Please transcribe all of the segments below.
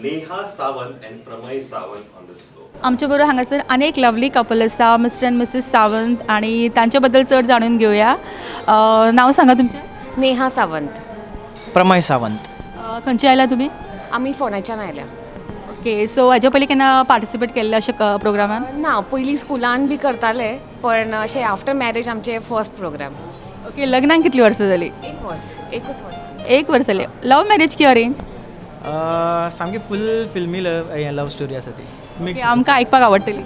Neha Sawant and Pramay Sawant on this floor. आमचे बरोबर हांगासर आनी एक लवली कपल आसा, मिस्टर अँड मिसीस सावंत, आनी तांचे बद्दल चड जाणून घेवया. नांव सांगा तुमचें. नेहा सावंत. प्रमय सावंत. खंयचे आयला तुमी? आमी फोंड्याच्यान आयल्या. ओके, सो हाजे पयलीं केन्ना पार्टिसिपेट केल्लें अशें प्रोग्रामान? ना, पयलीं स्कुलान बी करताले, पण अशें आफ्टर मॅरेज आमचें फर्स्ट प्रोग्राम. ओके, लग्नाक कितलीं वर्सां जालीं? एक वर्स, एकूच वर्स. एक वर्स जालें. लव मॅरेज की अरेंज? सामकी फूल फिल्मी लव स्टोरी आसा ती. ओके, आमकां आयकपाक आवडटली.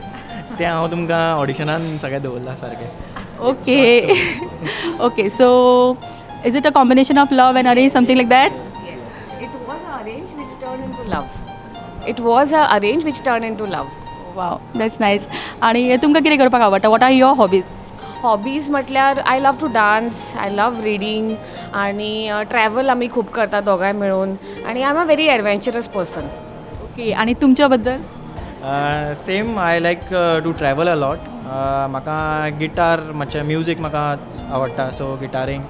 तें हांव तुमकां ऑडिशनान सगळें दवरलां सारकें. Okay, okay, so is it a combination of love and arrange, something like that? It was a arrange which turn into love. It was a arrange which turn into love. Wow, that's nice. आनी तुमकां कितें करपाक आवडटा? What are your hobbies? Hobbies म्हटल्यार I love to dance, I love reading आनी travel आमी खूब करता दोगांय मेळून आनी I am a very adventurous person. Okay, आनी तुमच्या बद्दल? Same, I like to travel a lot. म्हाका गिटार मातशें म्युजीक म्हाका आवडटा, सो गिटारींग.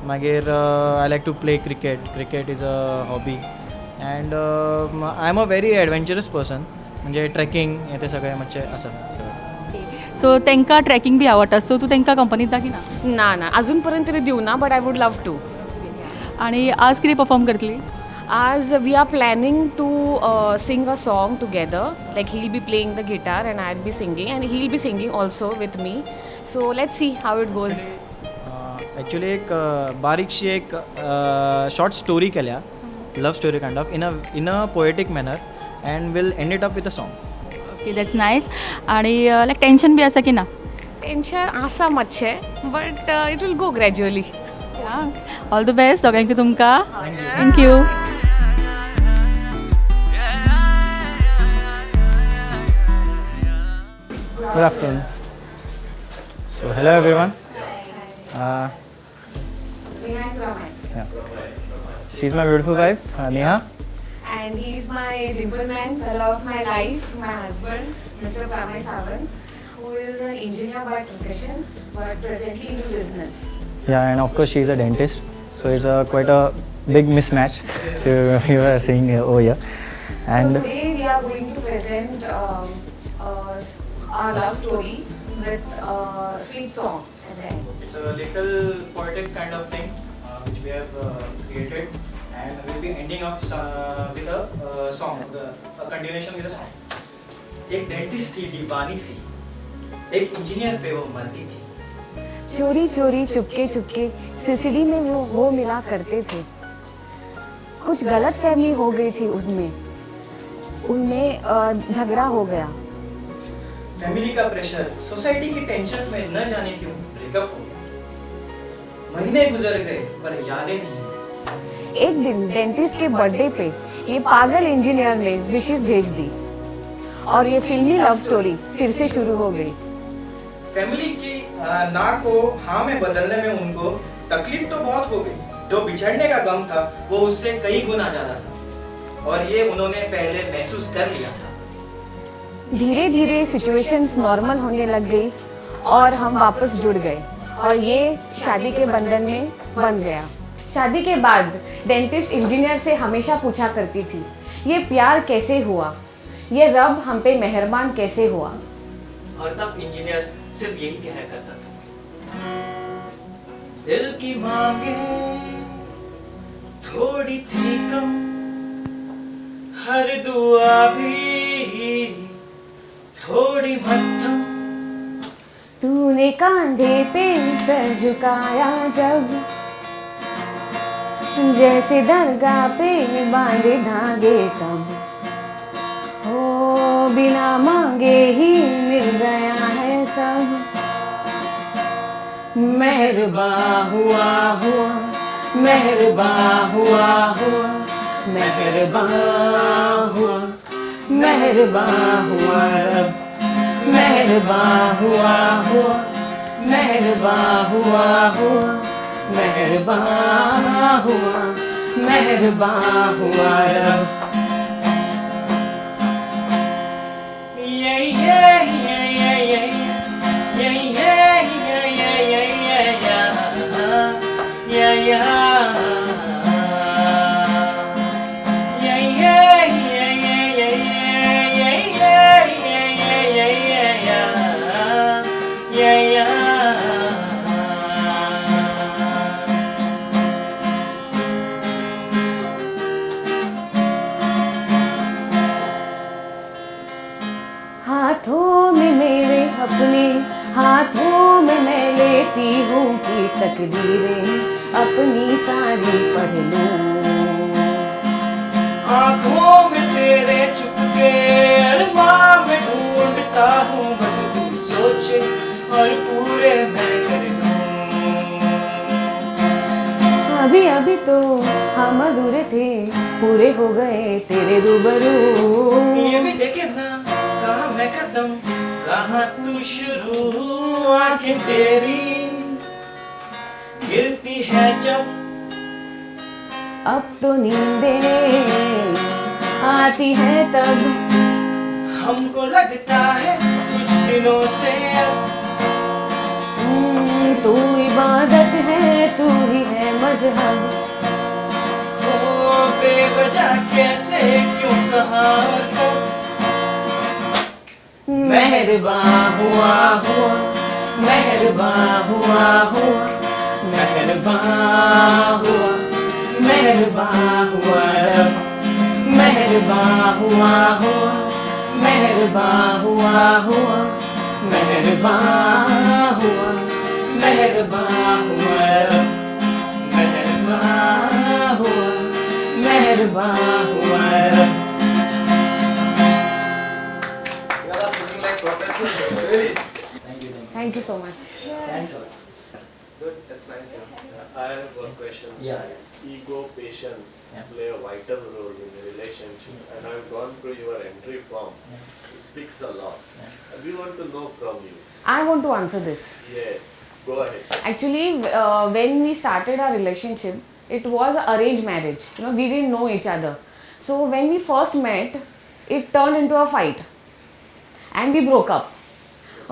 मागीर I like to play cricket. Cricket is a hobby and I am a very adventurous person. म्हणजे trekking हें तें सगळें मातशें आसा सगळें. सो तांकां ट्रेकिंग बी आवडटा, सो तूं तांकां कंपनी दिता की ना? ना ना, अजून पर्यंत तरी दिवना, but I would love to. आनी आज कितें परफॉर्म करतली? आज we are planning to sing a song together. Like he'll be playing the guitar and I'll be singing, and he'll be singing also with me. So let's see how it goes. Actually एक बारीकशी एक short story केल्या, love story kind of in a poetic manner, and will end it up with a song. Okay, that's nice. आणि लायक tension बी आसा की ना? Tension आसा मातशें, but it will go gradually. All the best दोगांयकूय तुमकां. Thank you. Good afternoon. So hello everyone. Yeah. She's my beautiful wife, Neha. And he's my gentleman, the love of my life, my husband, Mr. Pramay Sawant, who is an engineer by profession, but presently into business. Yeah, and of course she's a dentist, so it's a quite a big mismatch. So you are seeing over here. And so today we are going to present our love story with a sweet song at the end. It's a little poetic kind of thing which we have created, and we'll be ending up with a song, a continuation with a song. एक dentist थी दीवानी C, एक engineer pay वो मरती थी. चोरी चोरी Chupke Chupke CCD में वो मिला करते थे. कुछ गलत फहमी हो गई थी उनमें, उनमें झगड़ा हो गया. फैमिली का प्रेशर, सोसाइटी के टेंशन्स में न जाने क्यों ब्रेकअप हो गया. महीने गुजर गए पर यादें नहीं. एक दिन डेंटिस्ट के बर्थडे पे ये पागल इंजीनियर ने विशेष भेज दी और ये फिल्मी लव स्टोरी फिर से शुरू हो गई. फैमिली की ना को हाँ में बदलने में उनको तकलीफ तो बहुत हो गई. जो बिछड़ने का गम था वो उससे कई गुना ज्यादा था, और ये उन्होंने पहले महसूस कर लिया था. धीरे धीरे सिचुएशंस नॉर्मल होने लग गई और हम वापस जुड़ गए और ये शादी के बंधन में बन गया. शादी के बाद डेंटिस्ट इंजीनियर से हमेशा पूछा करती थी, ये प्यार कैसे हुआ, ये रब हम पे मेहरबान कैसे हुआ. और तब इंजीनियर सिर्फ यही कहा करता था, दिल की मांगे थोड़ी थी कम, हर दुआ भी थोड़ी मध्यम. तूने कांधे पे सर झुकाया जब, जैसे दरगाह पे बांधे धागे तब, हो बिना मांगे ही मिल गया है सब. मेहरबान हुआ हुआ, मेहरबान हुआ हुआ, मेहरबान हुआ, मेहरबान हुआ रब, मेहरबान हुआ हुआ, मेहरबान हुआ हुआ, मेहरबान हुआ, मेहरबान हुआ रब. ये ये ये ये ये ये ये ये ये ये ये ये ये ये ये. हाथों में मेरे अपने हाथों में मैं लेती हूँ कि तकदीरें अपनी सारी पढ़ लूँ। आँखों में तेरे चुपके अरमां में ढूंढता हूँ, बस तू सोचे और पूरे मैं कर दूँ। अभी अभी तो हम अधूरे थे, पूरे हो गए तेरे रूबरू। ये भी देखे ना कहाँ मैं खत्म कहाँ तू शुरू। आंखें तेरी गिरती है जब, अब तो नींदे आती है तब। हमको लगता है कुछ दिनों से अब तू इबादत है, तू ही है मजहब। ओ बेवजह कैसे क्यों कहाँ और कब। मेहरबान हुआ हुआ, मेहरबान हुआ हुआ, मेहरबान हुआ, मेहरबान हुआ रब। मेहरबान हुआ हुआ, मेहरबान हुआ हुआ, मेहरबान हुआ, मेहरबान हुआ रब। मेहरबान हुआ, मेहरबान हुआ रब। You are singing like professional. Really. Thank you, thank you. Thank you so much. Thanks a lot. Good. That's nice. Yeah. I have one question. Yeah. Ego, patience Yeah. play a vital role in a relationship, and I've gone through your entry form. Yeah. It speaks a lot. Yeah. We want to know from you. I want to answer this. Yes, go ahead. Actually, when we started our relationship, it was arranged marriage. You know, we didn't know each other. So when we first met, it turned into a fight, and we broke up.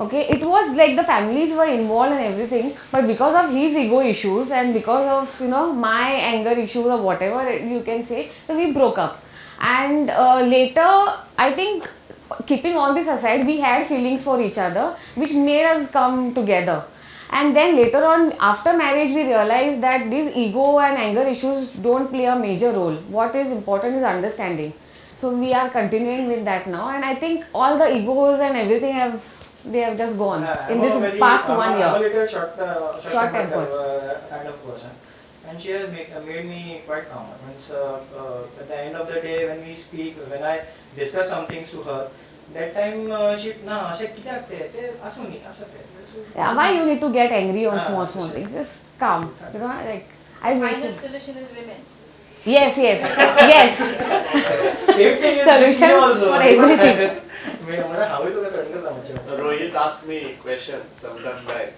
Okay, it was like the families were involved and everything, but because of his ego issues and because of, you know, my anger issues or whatever you can say, so we broke up. And later, I think, keeping all this aside, we had feelings for each other, which made us come together. And then later on, after marriage, we realized that these ego and anger issues don't play a major role. What is important is understanding. So we are continuing with that now, and I think all the egos and everything have just gone in this past 1 year. I'm a little short tempered kind of person, and she has made me quite calm. I mean, at the end of the day, when we speak, when I discuss some things to her, that time she na ashe kityak te te asu ni asu te. Yeah, why you need to get angry on small things? Just calm, you know, like I. Final solution is women. Yes, yes, yes. Same thing is solution also for everything. Rohit asked me a question sometime back.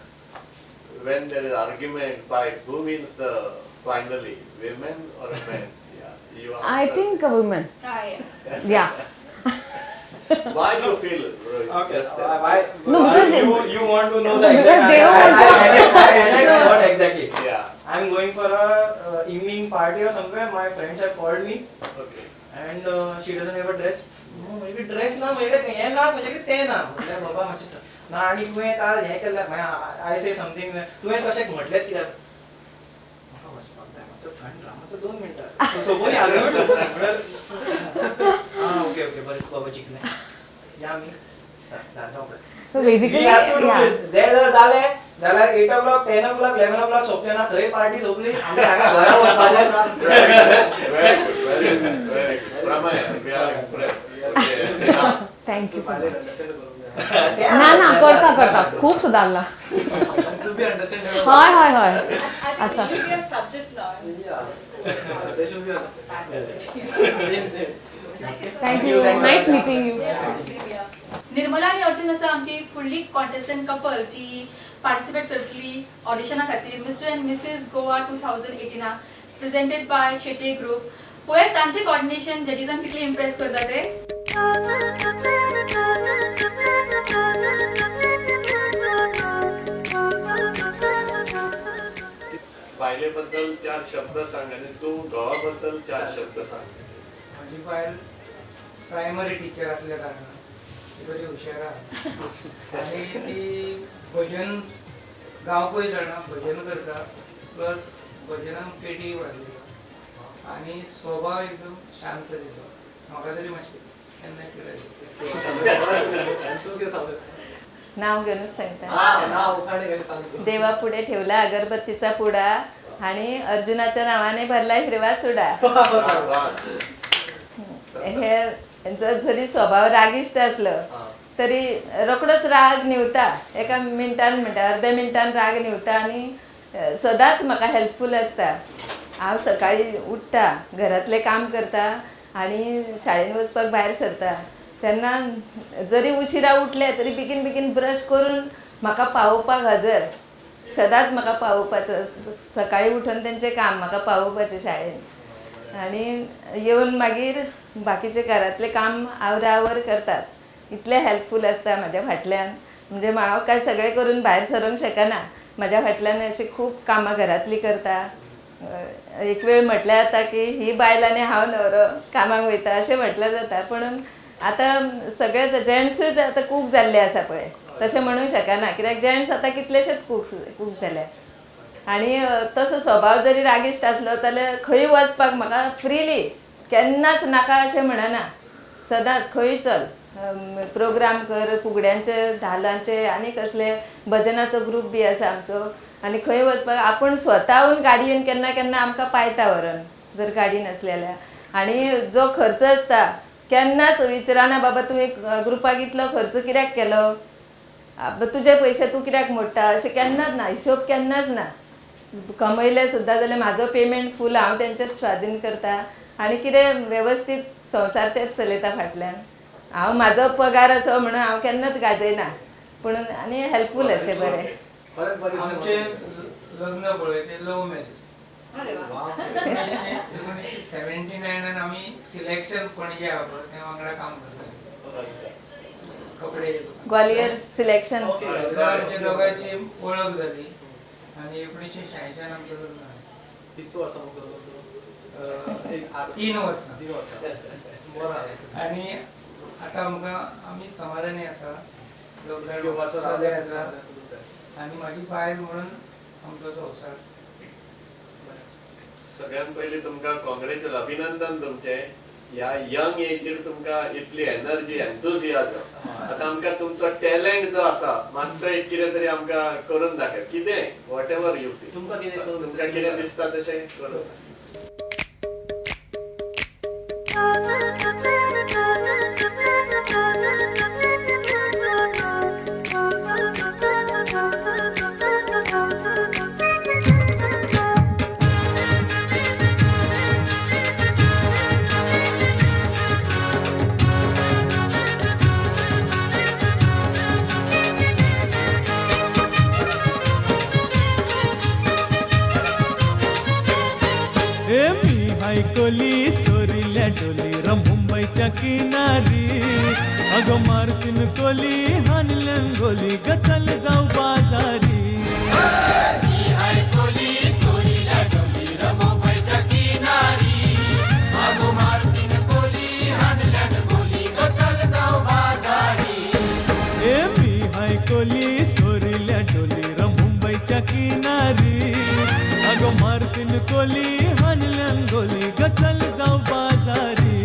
When there is argument, fight, who wins the finally, women or men? Yeah, you answer. I think a woman. Yeah. Yeah. Why do you feel, Rohit? Okay. Just why? No, because you want to know the because exact. They don't I what exactly. Yeah. I'm going for a evening party or somewhere. My friends have called me. Okay. And she doesn't have a dress. No, maybe dress na, maybe हे ना, म्हणजे ते ना. म्हटलं बाबा मातशें ना आनी तुवें काल हें केलें. I say something. तुवें तशें म्हटलें कित्याक? म्हाका वचपाक जाय, मातसो थंड राव, मातसो 2 मिनटां. सोंपोनी आर्ग्युमेंट सोंपोनी. म्हणल्यार आं ओके ओके बरें बाबा जिखलें. या आमी जाता पळय. So basically, we have to do yeah. this. ते जर जालें जाल्यार 8 o'clock, 10 o'clock, 11 o'clock सोंपलें ना, थंय पार्टी सोंपली, आमी हांगा घरा वचपाचें. Very good, very good, very good. Pramaya, we are impressed. Okay. Thank you so much. ना ना ना करता करता खूब सुधारला. To be understand. हय हय हय. I think it should be a subject now. Yeah. They should be understand. Same, same. Thank you. Nice meeting you. Nirmala आनी अर्जुन आसा आमची फुडली कॉन्टेस्टंट कपल जी पार्टिसिपेट करतली ऑडिशना खातीर mister and Mrs Goa 2018 presented bye Shetye group. पळय तांचे कॉर्डिनेशन जजीसान कितले इम्प्रेस करता ते. बायलेबद्दल 4 शब्द सांग आणि तू घोवाबद्दल 4 शब्द सांग. म्हजी बायल प्रायमरी टिचर आसल्या कारणान ती बरी हुशार आहा आनी ती भजन गावपय जाणा, भजन करता, प्लस भजनान पेटी वाजयता आनी स्वभाव एकदम शांत तिचो. म्हाका तरी मातशें केन्ना कितें. तूं कितें सांगता? नाव घेवनूच सांगता. देवा पुढे ठेवला अगरबत्तीचा पुडा आणि अर्जुनाच्या नावाने भरला हिरवा चुडा. हे जरी स्वभाव रागिश्ट असलो तरी रोखडोच राग न्हिवता, एका मिनटान म्हणटा अर्द्या मिनटान राग न्हिवता आनी सदांच म्हाका हेल्पफूल आसता. हांव सकाळीं उठ्ठा, घरांतलें काम करता आनी शाळेन वचपाक भायर सरता तेन्ना जरी उशिरा उठले तरी बेगीन बेगीन ब्रश करून म्हाका पावोवपाक हजर, सदांच म्हाका पावोवपाचो. सकाळीं उठून तेंचें काम म्हाका पावोवपाचें शाळेन आनी येवन मागीर बाकीचें घरांतलें काम आवरावर करतात. इतलें हेल्पफूल आसता म्हाज्या फाटल्यान, म्हणजे हांव काय सगळें करून भायर सरूंक शकना, म्हाज्या फाटल्यान अशी खूब कामां घरांतलीं करता. एक वेळ म्हटल्यार जाता की ही बायल आनी हांव न्हवरो कामाक वयता अशें म्हटल्यार जाता, पूण आतां सगळे जेंट्सूच आतां कूक जाल्ले आसा पळय, तशें म्हणूंक शकना कित्याक जेंट्स आतां कितलेशेच कूक जाले. आनी तसो स्वभाव जरी रागिश्ट आसलो जाल्यार खंय वचपाक म्हाका फ्रिली केन्नाच नाका अशें म्हणना, सदांच खंय चल प्रोग्राम कर, फुगड्यांचे धालांचे आनी कसले भजनाचो ग्रूप बी आसा आमचो, आनी खंय वचपाक आपूण स्वताहून गाडयेन केन्ना केन्ना आमकां पायता व्हरून जर गाडी नासली जाल्यार. आनी जो खर्च आसता केन्नाच विचारना बाबा तुवें ग्रुपाक इतलो खर्च कित्याक केलो, तुजे पयशे तूं कित्याक मोडटा अशें केन्नाच ना, हिशोब केन्नाच ना. कमयले सुद्दां जाल्यार म्हाजो पेमेंट फूल हांव तेंच्याच स्वाधीन करता आनी कितें वेवस्थीत संवसार तेच चलयता फाटल्यान. हांव म्हाजो पगार असो म्हणून हांव केन्नाच गाजयना, पूण आनी हेल्पफूल अशें बरें. आमचें लग्न पळय तें लव मॅरेज. 1979 आमी सिलेक्शन पणजे आहा पळय तें वांगडा काम करताले, कपडे ग्वालियर सिलेक्शन. आमच्या दोगांयची वळख जाली आनी 1986 आमचें लग्न जालें. कितलीं वर्सां मुखार? 3 वर्सां. 3 वर्सां. आनी आतां आमकां आमी समाधानी आसा, दोग जाण चले आसा आनी म्हाजी बायल म्हणून आमचो संवसार. सगळ्यात पयलीं तुमकां कॉंग्रेच्युलेशन, अभिनंदन तुमचें. ह्या यंग एजीर तुमकां इतली एनर्जी, एन्थुजियाजम. आतां आमकां तुमचो टॅलंट जो आसा मातसो एक कितें तरी आमकां करून दाखय, कितें what ever you feel, तुमकां कितें दिसता तशें करून. कोली सोरिल्या डोली र मुंबईच्या किनारी, अगं मारतीन कोली हाणल्यान गोली ग चल जाऊ बाजारी. कोली सोरिल्या डोली र मुंबईच्या किनारी, अगं मारतीन कोली हाणल्यान गोली ग चल जाऊ बाजारी. ए मी हाय कोली सोरिल्या डोली र मुंबईच्या किनारी, अगं मारतीन कोली हाणल्यान गोली ग चल जाऊ बाजारी.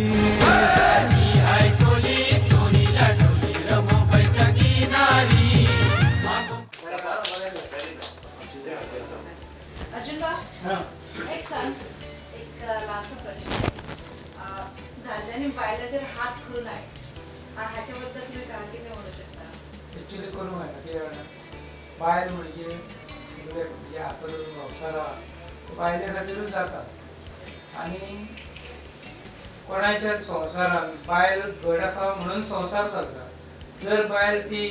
मी हाय कोली सोरीला डोली र मुंबईच्या किनारी. अर्जुन बा, एक सांग, एक लहानसा प्रश्न. दादल्यांनी बायलांचेर हात करूं नये हाच्याबद्दल तुम्ही काय कितें म्हणू शकता? एक्चुअली करूंक जायना, कित्याक बायल म्हणजे सगळे जे आतां संवसार आहा बायले खातीरूच जाता आनी कोणाच्या संवसारान बायल घट आसा म्हणून संवसार चलता. जर बायल ती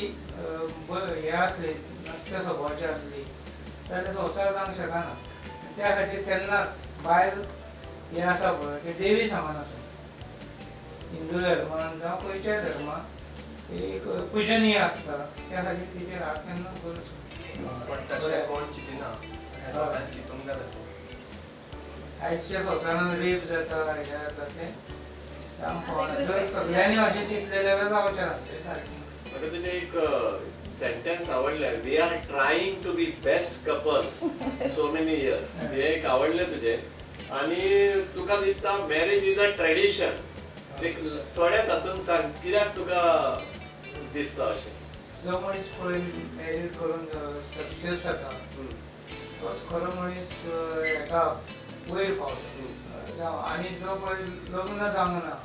हें आसली, नासत्या स्वभावाची आसली जाल्यार संवसार जावंक शकना. त्या खातीर केन्नाच बायल हें आसा पळय तें देवी समान आसा. हिंदू धर्मान जावं खंयच्याय धर्मान एक पुजनीय आसता, त्या खातीर तिचेर हात केन्ना करूचो. पण तशें कोण चिंतिना, लोकांनी चिंतूंक जाय तशें. आयच्या संवसारान रेप जाता, हें जाता तें जर सगळ्यांनी अशें चिंतलें जाल्यार जावचें ना तें सारकें. म्हाका तुजें एक सेंटेन्स आवडलें, we are trying to be best couple so many years, हें एक आवडलें तुजें. आनी तुका दिसता मॅरेज is a tradition, एक थोड्या तातूंत सांग कित्याक तुका दिसता अशें. जो मनीस पळय मॅरीड करून सक्सेस जाता तोच खरो मनीस हेका वयर पावता, आनी जो पळय लग्न जावंक ना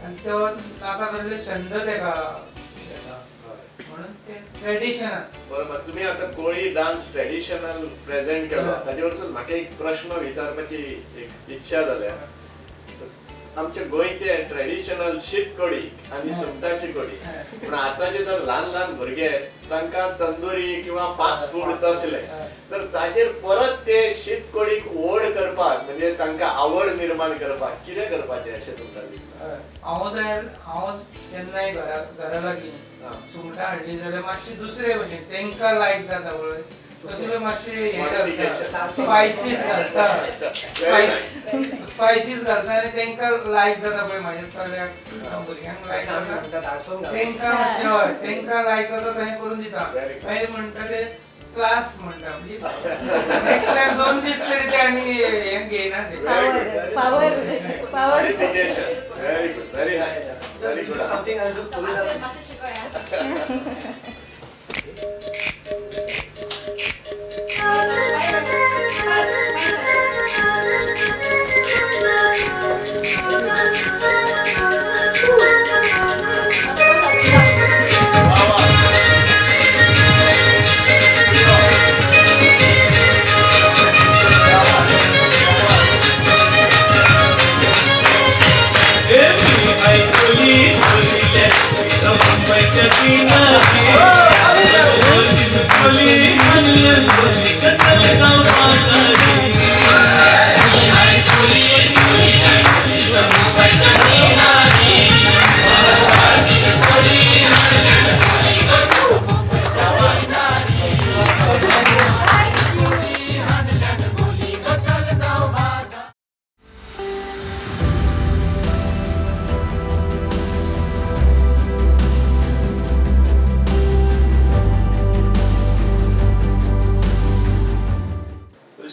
आनी तो नाका जाल्ले छंद तेका येता, म्हणून ते ट्रेडिशनल. बरोबर. तुमी आतां कोळी डान्स ट्रेडिशनल प्रेझेंट केलो, ताजे वरसून म्हाका एक प्रश्न विचारपाची एक इच्छा जाल्या. आमचे गोंयचे ट्रेडिशनल शीत कडी आनी सुंगटाची कडी, पूण आतांचे जर ल्हान ल्हान भुरगे तांकां तंदुरी किंवा फास्ट फूड चसले तर ताजेर परत ते शीत कडीक ओड करपाक म्हणजे तांकां आवड निर्माण करपाक कितें करपाचें अशें तुमकां दिसता? हांव जाल्यार हांव केन्नाय घरा लागीं सुंगटां हाडली जाल्यार मातशें दुसरे भशेन तांकां लायक जाता पळय तसले मातशें हें घालता, स्पायसीस घालता, स्पायसीस घालता आनी तांकां लायक जाता पळय. म्हाज्या चल्याक भुरग्यांक लायक जाता तांकां मातशें, हय तांकां लायक जाता तशें करून दिता. मागीर म्हणटा ते क्लास म्हणटा, म्हणजे एकल्याक 2 दीस तरी ते आनी हें घेयना ते. Power power. Very good, very nice, very good. मातशें शिकोया.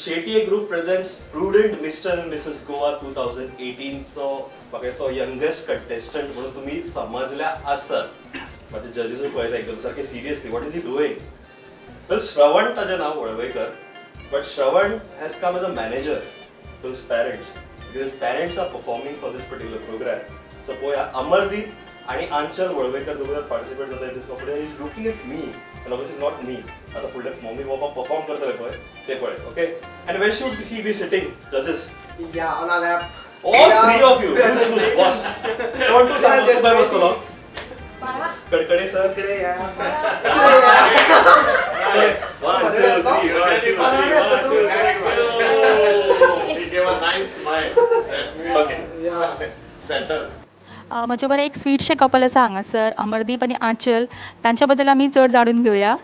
Shetye group presents Prudent Mr and Mrs Goa 2018 चो म्हाका सो यंगेस्ट कंटेस्टंट म्हणून तुमी समजल्या आसत. म्हाजे जजीसूय पळयता एकदम सारके seriously, what is he doing? Well, Shravan ताजें नांव Valvaikar, but Shravan has come as a manager to his parents because his parents are performing for this particular program. So पळोवया अमरदीप आनी आंचल वळवयकर दोगूय जाण पार्टिसिपेट जाता in this competition. Is looking at me and obviously not me. आतां फुडले mummy papa perform करतले पळय ते पळय. Okay, and where should he be sitting judges? Yeah, on our lap. All three of you, you choose, boss. Shravan तूं सांग, तूं खंय बसतलो? Kadkade sir. 1 2 3 1 2 3 1 2 3. He gave a nice smile. Okay. Yeah. Settle. म्हजे बरें एक स्वीटशें कपल आसा हांगासर, अमरदीप आनी आंचल. तांच्या बद्दल आमी चड जाणून घेवया.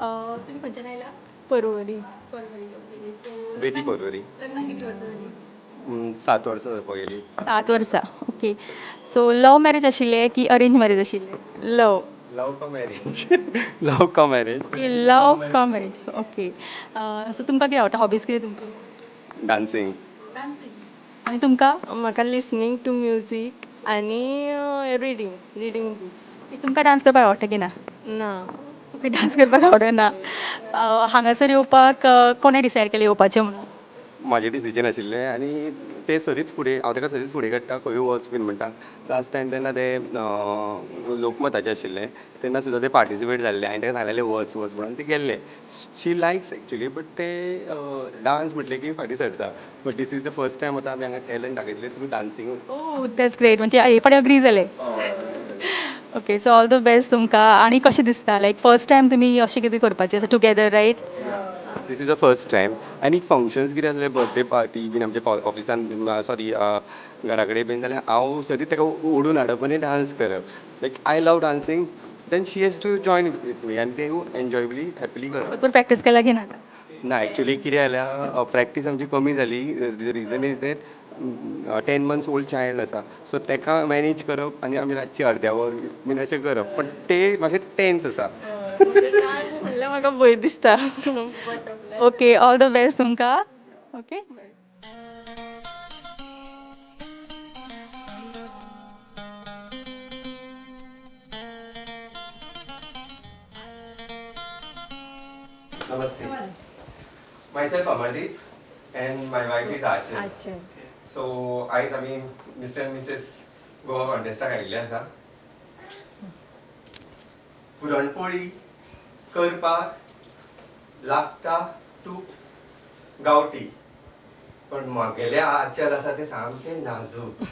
तुमी खंयच्यान आयला? परवरी. परवरी. ओके. बेती परवरी. लग्नाक कितलीं वर्सां जालीं? 7 वर्सां जावपाक गेलीं. 7 वर्सां. ओके. सो लव मॅरेज आशिल्लें की अरेंज मॅरेज आशिल्लें? Love. Love cum marriage. Love cum marriage. Okay, love cum marriage. Okay. So तुमकां कितें आवडटा? हॉबीज कितें तुमच्यो? डान्सिंग. डान्सिंग. आनी तुमकां? म्हाका लिसनींग टू म्युजीक आनी रिडींग, रिडींग बुक्स. तुमकां डान्स करपाक आवडटा की ना? ना. ओके, डान्स करपाक आवडना. हांगासर येवपाक कोणें डिसायड केलें येवपाचें म्हणून? म्हाजें डिसिजन आशिल्लें आनी ते सदींच फुडें हांव ताका सदींच फुडें काडटा, खंयूय वच बीन म्हणटा. लास्ट टायम तेन्ना ते लोकमताचें आशिल्लें तेन्ना सुद्दां ते पार्टिसिपेट जाल्ले. हांवें ताका सांगलेलें वच वच म्हणून ते गेल्ले. शी लायक्स एक्चुली, बट ते डान्स म्हटलें की फाटीं सरता. But this is the first time आतां आमी हांगा टॅलंट दाखयतले through dancing. Oh, that's great. म्हणजे हे फावटी अग्री जाले. Okay, so all the best तुमकां. आनी कशें दिसता लायक फर्स्ट टायम तुमी अशें कितें करपाचें आसा together, right? This is the first time. आनी फंक्शन्स कितें आसले बर्थडे पार्टी बीन आमच्या ऑफिसान, सॉरी घरा कडेन बीन जाल्यार हांव सदींच ताका ओडून हाडप आनी डान्स करप. Like I love dancing, then she has to join with me आनी ते एन्जॉयबली हॅपिली करप. भरपूर प्रॅक्टीस केला की ना? ना, एक्चुली कितें जाल्या, प्रॅक्टीस आमची कमी जाली. The reason is that 10 months old child आसा, सो ताका मॅनेज करप आनी आमी रातची अर्द्या वर बीन अशें करप, पण ते मातशें टेन्स आसा. डान्स म्हणल्यार म्हाका भंय दिसता. ओके, ऑल the best तुमकां. Okay. Namaste. Myself Amardeep and my wife is Achal. Achal. So आयज आमी मिस्टर अँड मिसेस गोवा कॉन्टेस्टाक आयिल्ले आसा. पुरणपोळी करपाक लागता तूप गांवठी, पण म्हगेलें आचल आसा तें सामकें नाजूक.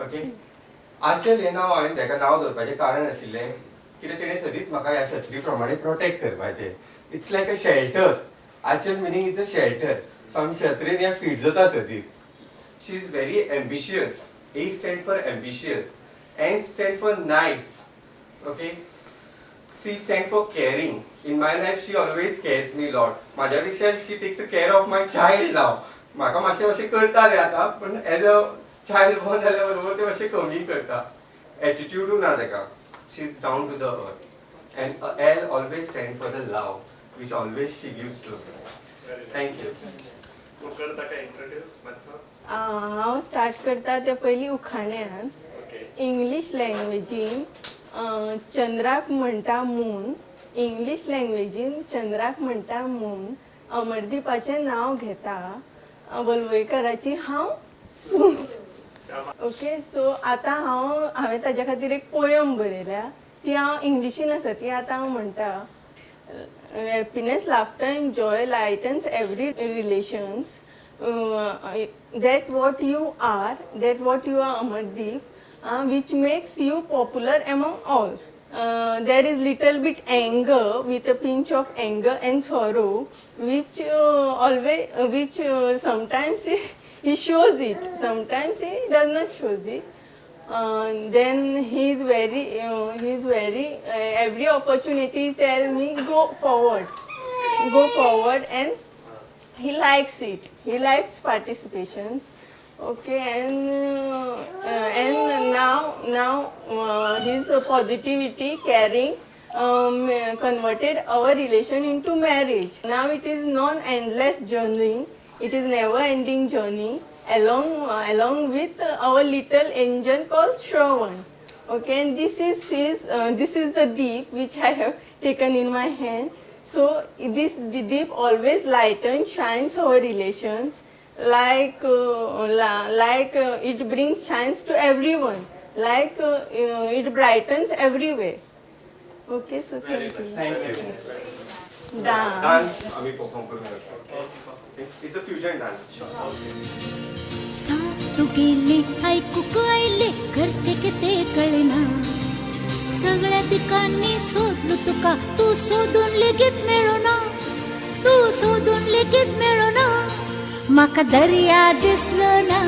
ओके, आचल हें नांव हांवें ताका नांव दवरपाचें कारण आशिल्लें कित्याक तेणें सदींच म्हाका ह्या छत्री प्रमाणे प्रोटेक्ट करपाचें. It's like a shelter. Aachal meaning it's a shelter. So आमी छत्रेन ह्या फीट जाता सदींच. She is very ambitious. A stand for ambitious, N stand for nice, okay, C stand for caring. In my life she always cares me lot. म्हाज्या पेक्षा she takes care of my child now. म्हाका मातशें मातशें करता तें आतां, पूण as a child born जाल्या बरोबर तें मातशें कमी करता. एटिट्यूडूय ना ताका. She is down to the earth. And L always stand for the love which always she gives to me. Thank you. तूं कर ताका इंट्रोड्यूस मातसो. हांव स्टार्ट करता ते पयलीं उखाण्यान. इंग्लीश लँग्वेजीन चंद्राक म्हणटा मून, इंग्लीश लँग्वेजीन चंद्राक म्हणटा मून, अमरदीपाचें नांव घेता, वलवयकराची हांव सून. ओके, सो आतां हांवें ताज्या खातीर एक पोयम बरयल्या, ती हांव इंग्लिशीन आसा, ती आतां हांव म्हणटा. Happiness, laughter and joy lightens every relations. That what you are, that what you are, Amardeep, which makes you popular among all. There is little bit anger, with a pinch of anger and sorrow, which always, which sometimes he shows it, sometimes he does not shows it. Then he is very, every opportunity tell me go forward, and he likes it. He likes participations. Okay, and now his positivity, caring, converted our relation into marriage. Now it is non-endless journey. It is never-ending journey. Along with our little angel called Shravan. Okay, and this is his. This is the deep which I have taken in my hand. So this the deep always lightens, shines our relations. Like it brings shines to everyone. Like it brightens everywhere. Okay, so thank you. Thank you. Dance. Dance आमी perform करूंक शकता. It's a fusion dance. सातू गेले ऐकूक आयले घरचे किते कळना, सगळ्या दिकांनी सोदलो तुका, तूं सोदून लेगीत मेळना, तूं सोदून लेगीत मेळना. म्हाका दर्या दिसलो ना,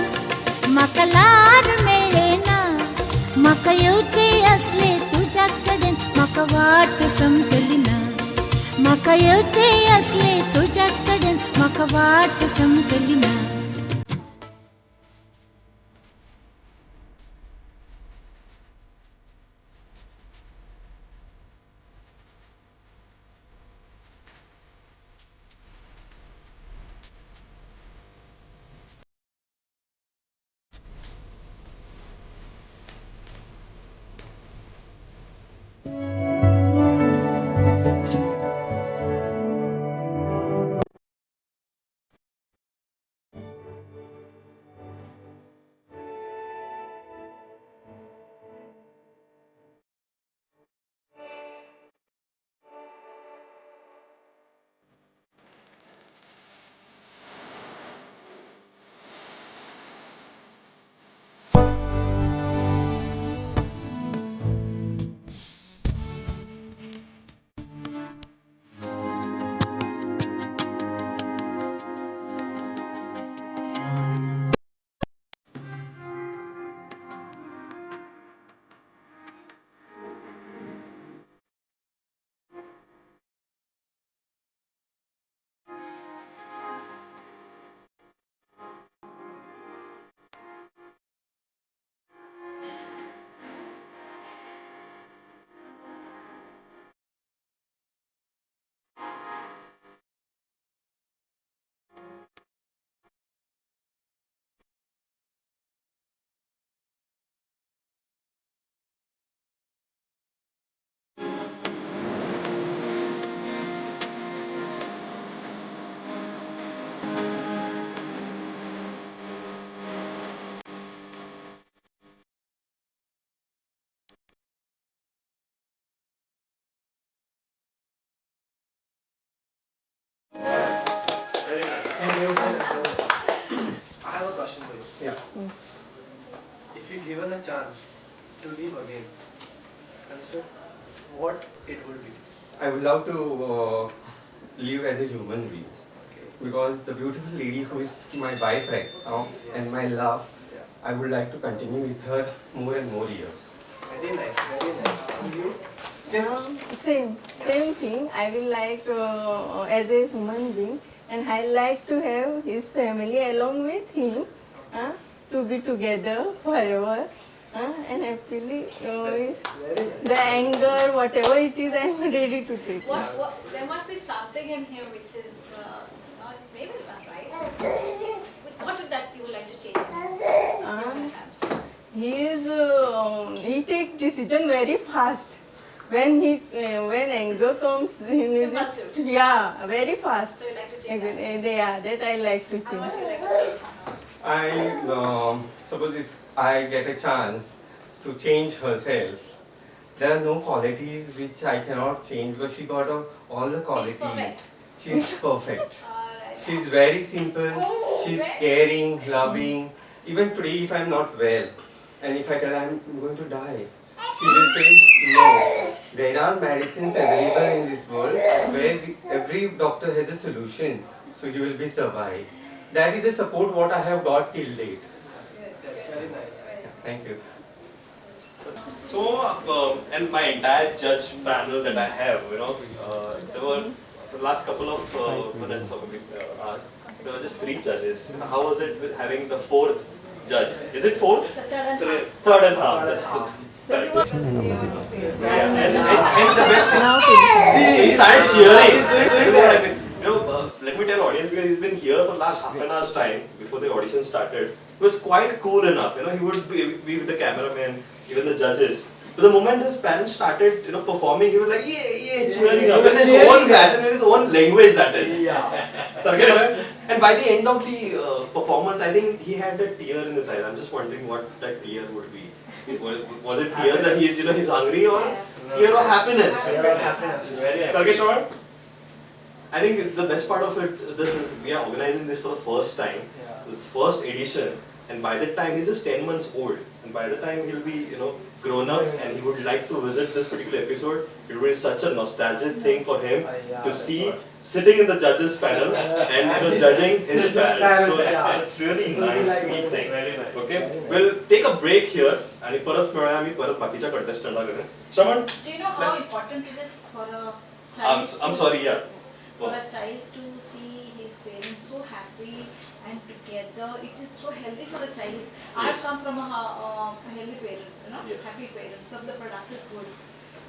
म्हाका ल्हार मेळ्ळें ना, म्हाका येवचें आसलें तुज्याच कडेन, म्हाका वाट समजली ना, म्हाका येवचें आसलें तुज्याच कडेन, म्हाका वाट समजली ना. Yeah. If you given a chance to live again, understood, what it would be? I would love to live as a human being. Because the beautiful lady who is my wife right now and my love, I would like to continue with her more and more years. Very nice, very nice. You? Same, same thing. I will like as a human being, and I like to have his family along with him, to be together forever, and happily. The anger, whatever it is, I am ready to take. What, there must be something in him which is not, maybe not right. What would that you would like to change? He is he takes decision very fast. When he when anger comes, impulsive. Yeah, very fast. So you like to change that? Yeah, that I like to change. And what do you like to change? I suppose if I get a chance to change herself, there are no qualities which I cannot change because she got all the qualities. Perfect. She's perfect. Right. She's very simple. She's caring, loving. Even today, if I'm not well, and if I tell her I'm going to die, she will say, no. There are medicines available in this world where every doctor has a solution, so you will be survived. That is the support what I have got till date. That's very nice. Thank you. So, and my entire judge panel that I have, you know, there were the last couple of minutes of asked, there were just 3 judges. How was it with having the 4th judge? Is it 4th? Third and half. That's correct. Yeah, and the best thing, see, he started cheering. You know, let me tell audience, because he's been here for the last half an hour's time before the audition started. He was quite cool enough, you know, he would be with the cameraman, even the judges. But the moment his parents started, you know, performing, he was like, yeah, yeah, cheering up in his own fashion, in his own language, that is. Yeah. And by the end of the performance, I think he had a tear in his eyes. I'm just wondering what that tear would be. Was it tears that he's, you know, he's hungry, or tear of happiness? Tear of happiness. Sarkesh, I think the best part of it, this is we are organizing this for the first time, this first edition, and by the time he's just 10 months old, and by the time he'll be, you know, grown up and he would like to visit this particular episode, it would be such a nostalgic thing for him to see sitting in the judges panel and, you know, judging his parents. So it's really nice, sweet thing. Very nice. Okay, we'll take a break here and parat meluya ami parat bakicha contestant la kade. Shravan, do you know how important it is for a child? I'm sorry, yeah. For a child to see his parents so happy and together, it is so healthy for the child. Yes. I have come from a healthy parents, you know, happy parents. So the product is good,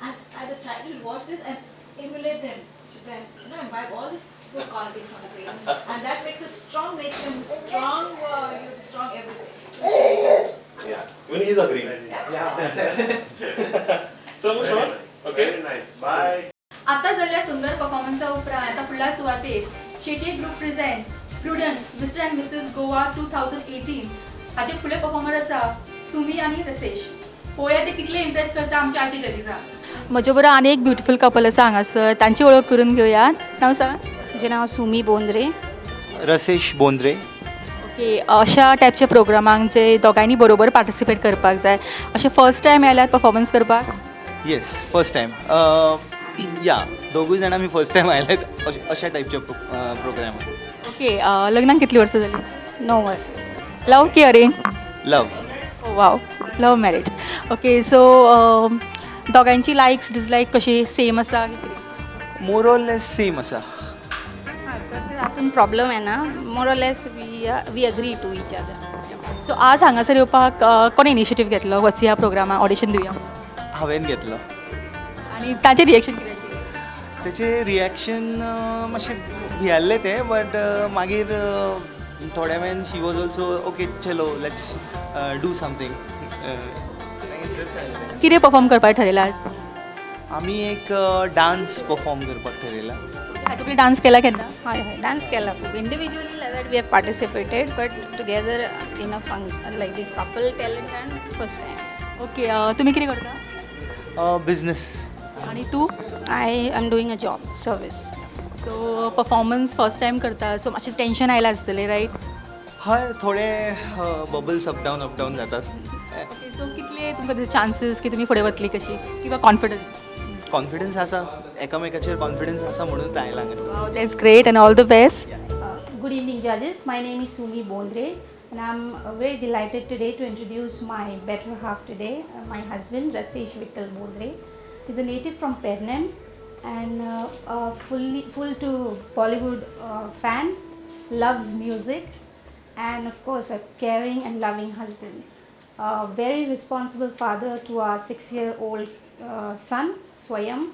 and as a child will watch this and emulate them, you know, imbibe all these good qualities from the parents, and that makes a strong nation, strong youth, strong everything. Yeah, even he's agreeing. Yeah, that's it. So, Shravan, okay. Very nice. Bye. आता जाल्ल्या सुंदर परफॉर्मन्सा उपरांत आतां फुडल्या सुवातेर Shetye group presents Prudent Mr and Mrs Goa 2018 हाचे फुडले performer आसा सुमी आनी रसेश. पळोवया ते कितले इम्प्रेस करता आमच्या आजच्या जजीसांक. म्हजे बरोबर आनी एक ब्युटिफूल कपल आसा हांगासर, तांची वळख करून घेवया. नांव सांग. म्हजें नांव सुमी बोंद्रे. रसेश बोंद्रे. ओके, अशा टायपच्या प्रोग्रामांक जे दोगांयनी बरोबर पार्टिसिपेट करपाक जाय, अशें फर्स्ट टायम आयल्यार परफॉर्मन्स करपाक? येस, फर्स्ट टायम. या दोगूय जाणां आमी फर्स्ट टायम आयल्यात अशा टायपच्या प्रोग्रामाक. ओके, लग्नाक कितलीं वर्सां जालीं? 9 वर्सां. लव की arrange? Love. Wow, love marriage. Okay, so दोगांयची लायक्स डिसलायक कशी सेम आसा की कितें? मोर ऑर लेस सेम आसा. तशें तातूंत प्रॉब्लम येना, more or less we agree to each other. So आज हांगासर येवपाक कोणें इनिशिएटीव घेतलो वचया प्रोग्रामाक ऑडिशन दिवया? हांवें घेतलो. आनी ताचें रिएक्शन कितें आशिल्लें? तेचें रिएक्शन मातशें भियाल्लें तें, बट मागीर थोड्या वेळान शी वॉज ऑल्सो ओके, चलो let's do something. कितें परफॉर्म करपाक ठरयलां आज? आमी एक डान्स परफॉर्म करपाक ठरयला. हाचे पयलीं डान्स केला केन्ना? हय हय, डान्स केला खूब. Individually like that we have participated, but together in a function like this couple talent and first time. Okay, तुमी कितें करता? बिजनेस. आनी तूं? I am doing a job service. So performance first time करता, so मातशें tension आयलां आसतलें, right? हय, थोडे bubbles up down, up down जातात. ओके, सो कितले तुमकां चान्सीस की तुमी फुडें वतली कशी किंवा कॉन्फिडन्स? कॉन्फिडन्स आसा, एकामेकाचेर कॉन्फिडन्स आसा म्हणून आयला हांगासर. That's great and all the best. Good evening, judges. My name is Sumi Bondre, and I'm very delighted today to introduce my better half today, my husband, Rasesh Vittal Bondre. He's a native from Pernem and full to Bollywood fan, loves music, and of course a caring and loving husband. A very responsible father to our 6-year-old son, Swayam,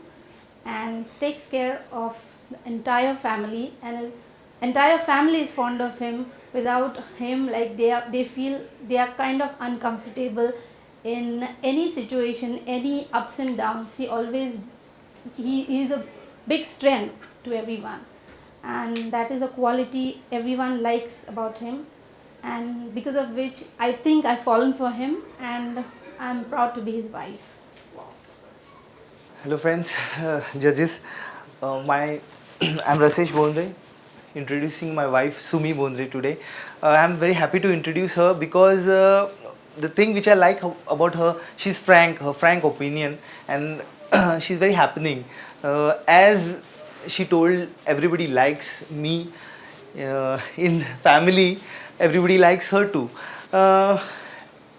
and takes care of the entire family, and his entire family is fond of him. Without him, like they feel they are kind of uncomfortable in any situation, any ups and downs. He always, he is a big strength to everyone, and that is a quality everyone likes about him, and because of which I think I've fallen for him, and I'm proud to be his wife. Hello friends, judges. I'm Rasesh Bondre, introducing my wife Sumi Bondre today. I'm very happy to introduce her because the thing which I like about her, she's frank, her frank opinion, and she's very happening. As she told, everybody likes me in family, everybody likes her too.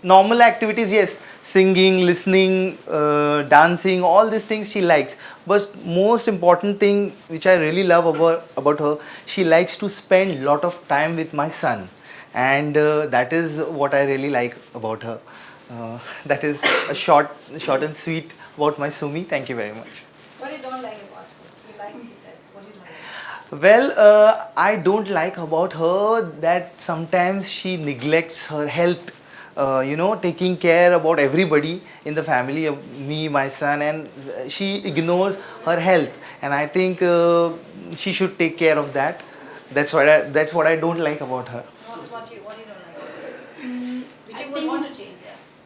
Normal activities, yes, singing, listening, dancing, all these things she likes. But most important thing which I really love about her, she likes to spend lot of time with my son, and that is what I really like about her. That is a short and sweet about my Sumi. Thank you very much. What do you don't like about her? You like, you said. What do you don't like? Well, I don't like about her that sometimes she neglects her health. You know, taking care about everybody in the family, me, my son, and she ignores her health. And I think she should take care of that. That's what I don't like about her. What do you don't like about her? Which you would want to change,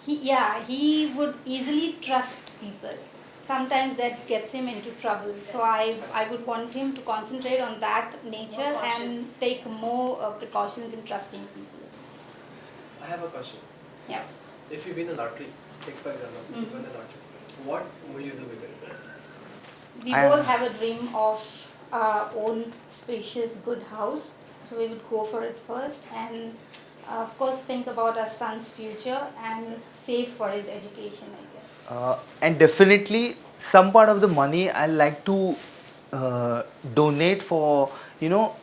yeah. He would easily trust people. Sometimes that gets him into trouble. So I would want him to concentrate on that nature and take more precautions in trusting people. I have a question. Yeah. If you win a lottery, take for example, if you win a lottery, what will you do with it? We both have a dream of our own spacious, good house. So we would go for it first, and of course think about our son's future and save for his education, I guess. And definitely some part of the money I like to donate for, you know,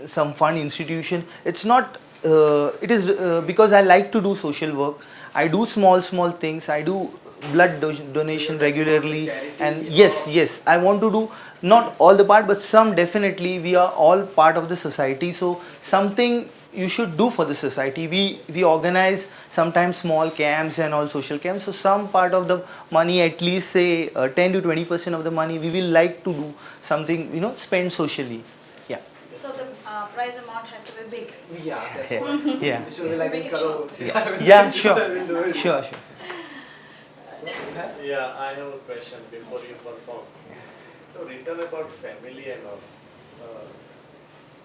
some fund institution. It's not, it is because I like to do social work. I do small things. I do blood donation regularly, and yes, I want to do not all the part, but some definitely. We are all part of the society, so something you should do for the society. We organize sometimes small camps and all social camps, so some part of the money, at least say 10 to 20% of the money, we will like to do something, you know, spend socially. Yeah. So the prize amount has to be big. Yeah, that's what. Yeah. It should be like in crores. Yeah, yeah, sure. Sure. Yeah, I have a question before you perform. So written about family and all.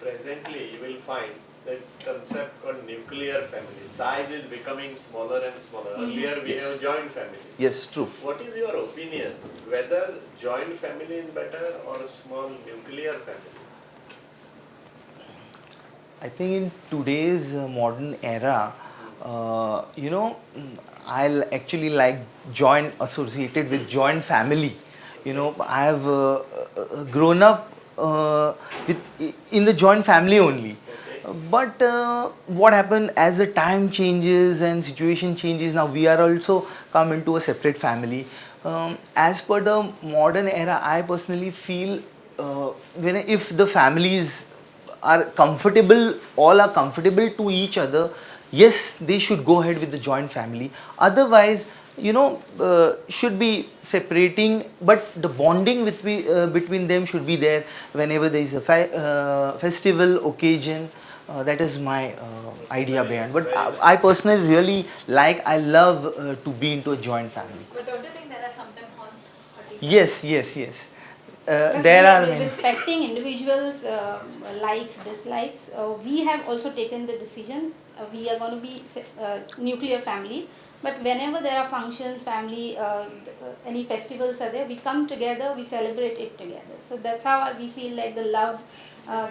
Presently, you will find this concept called nuclear family. Size is becoming smaller and smaller. Earlier we have joint families. Yes, true. What is your opinion? Whether joint family is better or small nuclear family? I think in today's modern era, you know, I'll actually like joint, associated with joint family. You know, I have grown up with in the joint family only. But what happened as the time changes and situation changes, now we are also come into a separate family. As per the modern era, I personally feel when if the families are comfortable, all are comfortable to each other, yes, they should go ahead with the joint family. Otherwise, you know, should be separating, but the bonding with between them should be there whenever there is a festival occasion. That is my idea behind. But I personally really like, I love to be into a joint family. But don't you think there are sometimes horns? Yes, yes, yes. There are many. Respecting individuals' likes, dislikes, we have also taken the decision We are going to be nuclear family, but whenever there are functions, family, any festivals are there, we come together, we celebrate it together. So that's how we feel like the love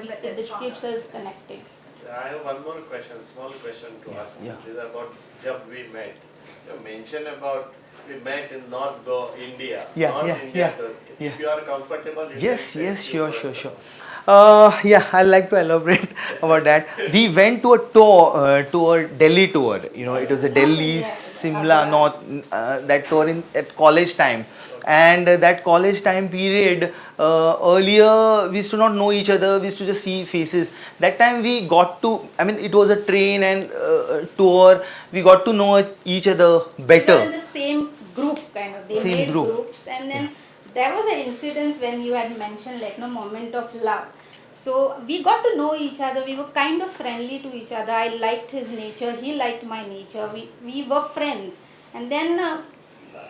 which keeps us connected. I have one more question, small question to ask. Yeah. This is about Jab We Met. You mentioned about we met in North Goa, India. Yeah, North yeah, India, yeah. If you are comfortable, you Yes, can say yes, few sure, words sure, sure. about Yeah, I'd like to elaborate about that. We went to a tour, to a Delhi tour. You know, it was a Delhi, Simla, North, that tour in at college time. And that college time period, earlier we used to not know each other, we used to just see faces. That time we got to, I mean, it was a train and tour, we got to know each other better. We were in the same group, kind of. They Same made group. groups, and then there was an incident when you had mentioned like no moment of love. So we got to know each other. We were kind of friendly to each other. I liked his nature. He liked my nature. We were friends. And then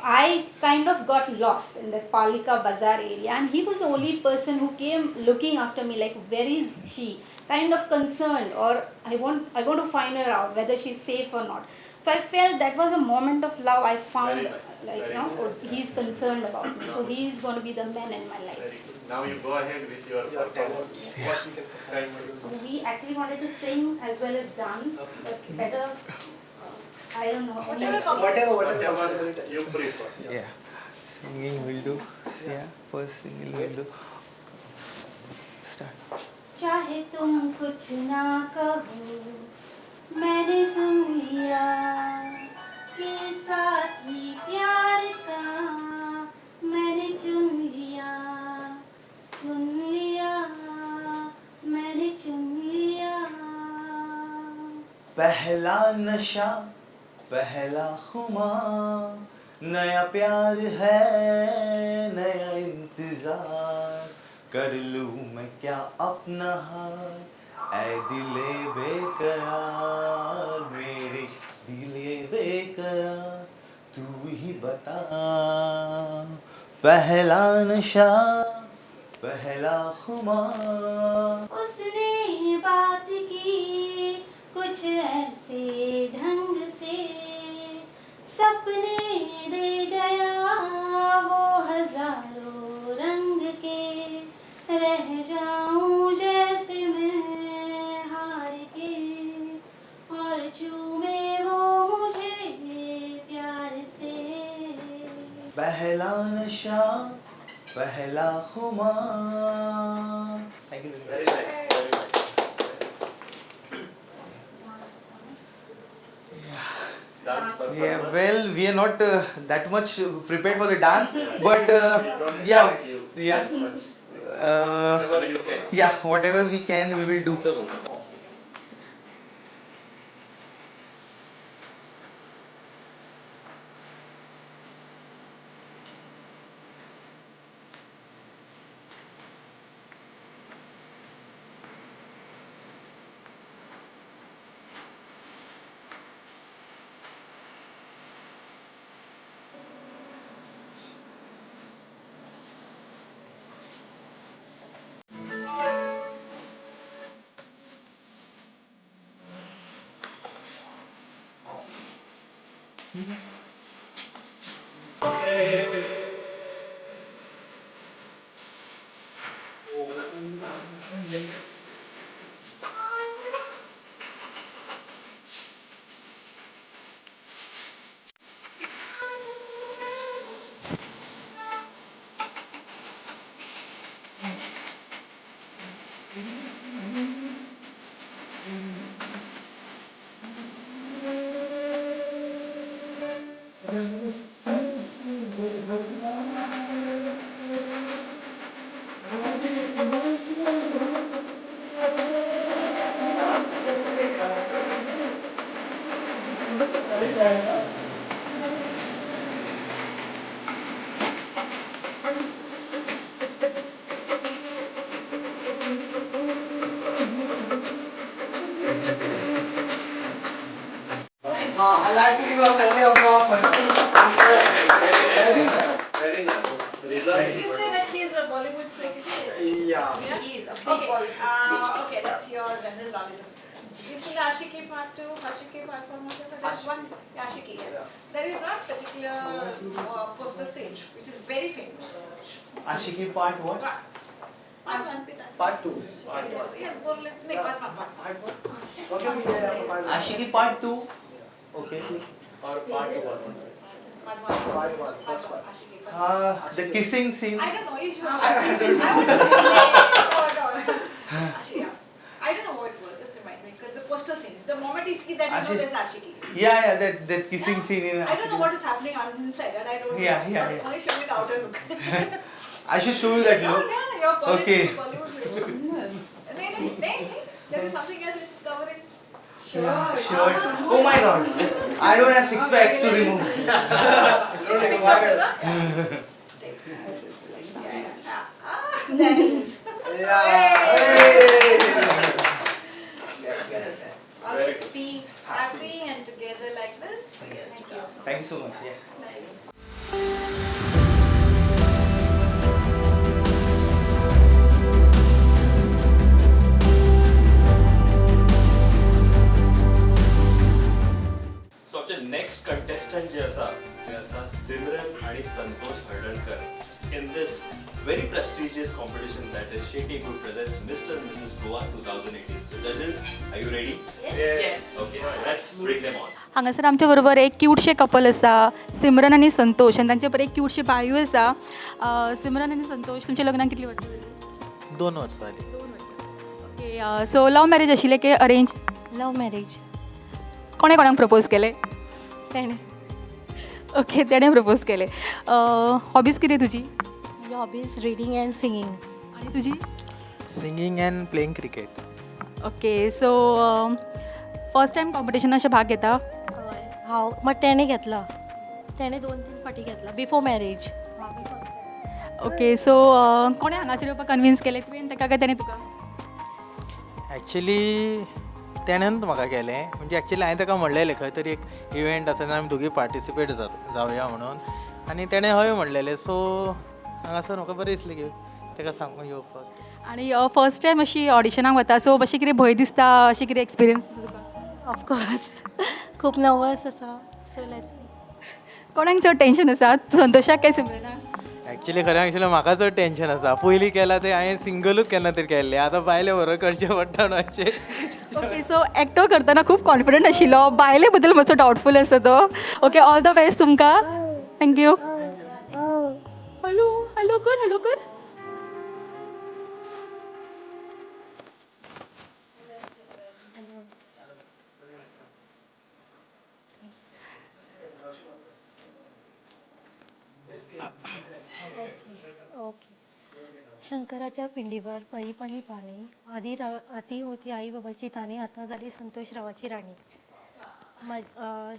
I kind of got lost in the Palika Bazaar area, and he was the only person who came looking after me, like, where is she? Kind of concerned, or I want to find her out whether she's safe or not. So I felt that was a moment of love. I found, Very nice. like, Very you know, nice. oh, he's concerned about me. So he's going to be the man in my life. Very good. Now you go ahead with your performance. Yeah. Thank you. So we actually wanted to sing as well as dance, but better, I don't know. Whatever you prefer. Yeah, singing will do. Yeah, first singing will do. Start. चाहे तुम कुछ ना कहो, मैंने सुन लिया कि साथी प्यार का मैंने चुन लिया, चुन लिया, मैंने चुन लिया. पहला नशा, पहला खुमार, नया प्यार है, नया इंतजार, कर लूँ मैं क्या अपना हाल, ऐ दिले बेकरार, मेरे दिले बेकरार, तू ही बता. पहला नशा, पहला खुमार. उसने बात की कुछ ऐसे ढंग से, सपने दे गया वो हजारों रंग के, रह जाऊं जैसे मैं हार के, और चूमे वो मुझे प्यार से. पहला नशा, पहला खुमार. Thank you. Very nice. Very nice. Dance performance. Yeah, well, we are not that much prepared for the dance, but yeah, yeah, Whatever you can. yeah, whatever we can, we will do. I like to give a family of Very nice. Result. You say that he is a Bollywood freak. Yeah. Yeah? He is a big Okay. Bollywood Okay, that's your general knowledge. You've seen the Ashiki part 2, Ashiki part 1, whatever. There's one Ashiki. Yeah. There is one particular poster scene which is very famous. Ashiki part what? Part 1. Part 2. Part 2. Yeah, more or less. No, part 1. Part 1. Okay, yeah, Ashiki part 2. Okay. Or part 1. Part 1. Part 1. First one. Ashiki. First The kissing scene. I don't know. Usually. I don't know. Ashiki. Yeah. I don't know what it was. Just remind me, because the poster scene. The moment you see that, you know there's Ashiki. Yeah, yeah, that kissing scene in. I don't know what is happening on inside, and I don't know. Yeah, yeah, yeah. Only show me the outer look. I should show you that look. Oh, yeah, your Bollywood, okay. Bollywood look. No, no, no. There is something else which is covering. Sure. Yeah, sure. Oh my God. I don't have six packs to remove. Yeah. Always be happy and together like this. Yes. Thank you. Thank you so much. Yeah. Nice. So आमचे next contestant जे आसा ते आसा सिमरन आनी Santosh Haldankar in this very prestigious competition that is Shetty Group presents Mr. and Mrs. Goa 2018. So judges, are you ready? Yes. Yes. Okay, let's bring them on. हांगासर आमच्या बरोबर एक क्यूटशे कपल आसा, सिमरन आनी संतोष, आनी तांचे बरोबर एक क्यूटशी बायूय आसा. सिमरन आनी संतोष, तुमच्या लग्नाक कितली वर्सां जाली? 2 वर्सां जाली. 2 वर्सां. ओके, सो लव मॅरेज आशिल्लें की अरेंज? Love marriage. कोणें कोणाक प्रपोज केलें? तेणें. ओके, तेणें प्रपोज केलें. हॉबीज कितें तुजी? म्हजी हॉबीज रिडींग अँड सिंगींग. आनी तुजी? Singing and playing cricket. Okay, so first time कॉम्पिटिशनान अशें भाग घेता? हय, हांव बट तेणें घेतला, तेणें 2-3 फावटी घेतला बिफोर मॅरेज. ओके, सो कोणें हांगासर येवपाक कन्विन्स केलें, तुवें ताका काय तेणें तुका? एक्चुली तेणेन म्हाका केलें, म्हणजे एक्चुली हांवें ताका म्हणलेलें खंय तरी एक इव्हेंट आसा आनी आमी दोगूय पार्टिसिपेट जावया म्हणून, आनी तेणें हय म्हणलेलें. सो हांगासर म्हाका बरें दिसलें की ताका सांगून येवपाक. आनी फर्स्ट टायम अशी ऑडिशनाक वता, सो अशें कितें भंय दिसता, अशें कितें एक्सपिरियन्स तुका? ऑफकोर्स खूब नर्वस आसा. So let's see. कोणाक चड टेंशन आसा, संतोषाक काय सिमरनाक? एक्चुली खरें सांगशीं म्हाका चड टेंशन आसा. पयलीं केलां तें हांवें सिंगलूच केन्ना तरी केल्लें, आतां बायले बरोबर करचें पडटा न्हू अशें. ओके, सो एकटो करतना खूब कॉन्फिडंट आशिल्लो, बायले बद्दल मातसो डावटफूल आसा तो. ओके, ऑल the best तुमकां. Thank you. Hello hello कर, हॅलो कर. ओके. शंकराच्या पिंडीवर पळी पळी पाणी, आधी आधी होती आई बाबाची ताणी, आता झाली संतोषरावाची राणी.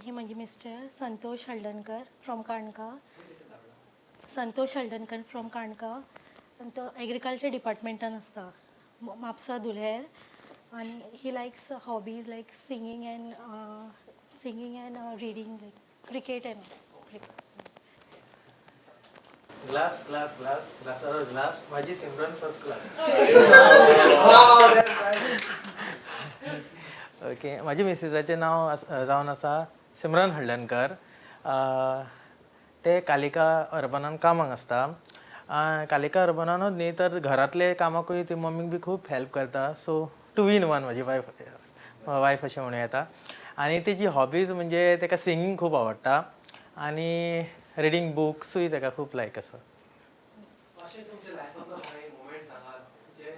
ही माझी mister Santosh Haldankar from Kanka. Santosh Haldankar from Kanka. तो एग्रीकल्चर डिपार्टमेंटान आसता, म्हापसा दुलेर. आनी he likes hobbies like singing and reading, like cricket and cricket. Glass glass glass ग्लासावर glass, माझी सिमरन फर्स्ट क्लास. ओके, माझी मिसेसाचें नांव जावन आसा सिमरन हळदणकर. ते कालिका अर्बनान कामाक आसता. कालिका अर्बनानूच न्ही तर घरांतले कामाकूय ती मम्मीक बी खूब हेल्प करता. सो 2 in 1 म्हजी वायफ अशें म्हणूं येता. आनी तेजी हॉबीज म्हणजे ताका सिंगींग खूब आवडटा आनी रिडींग बुक्सूय ताका खूब लायक आसा. अशें तुमच्या लायफांतलो कांय मोमेंट सांगात जे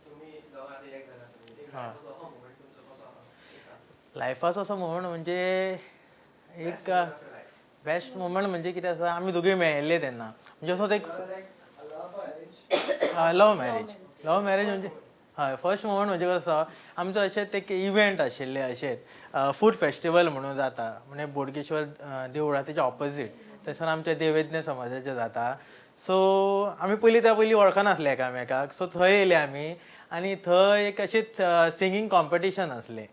तुमी दोगां आतां एक जाल्या तुमी, एक लायफाचो असो मोमेंट तुमचो कसो आसा? लायफाचो असो मोमेंट म्हणजे एक बेस्ट मोमेंट म्हणजे कितें आसा, आमी दोगूय मेळिल्ले तेन्ना, म्हणजे असो एक लव मॅरेज. लव मॅरेज म्हणजे हय, फर्स्ट मोमेंट म्हणजे कसो आसा, आमचो अशेंच एक इव्हेंट आशिल्लें, अशेंच फूड फेस्टिवल म्हणून जाता, म्हणजे बोडगेश्वर देवळा तेच्या ऑपोजीट थंयसर आमच्या देवेज्ञ समाजाचें जाता. सो आमी पयलीं त्या पयलीं वळखनासले एकामेकाक. सो थंय येयले आमी आनी थंय एक अशेंच सिंगींग कॉम्पिटिशन आसलें.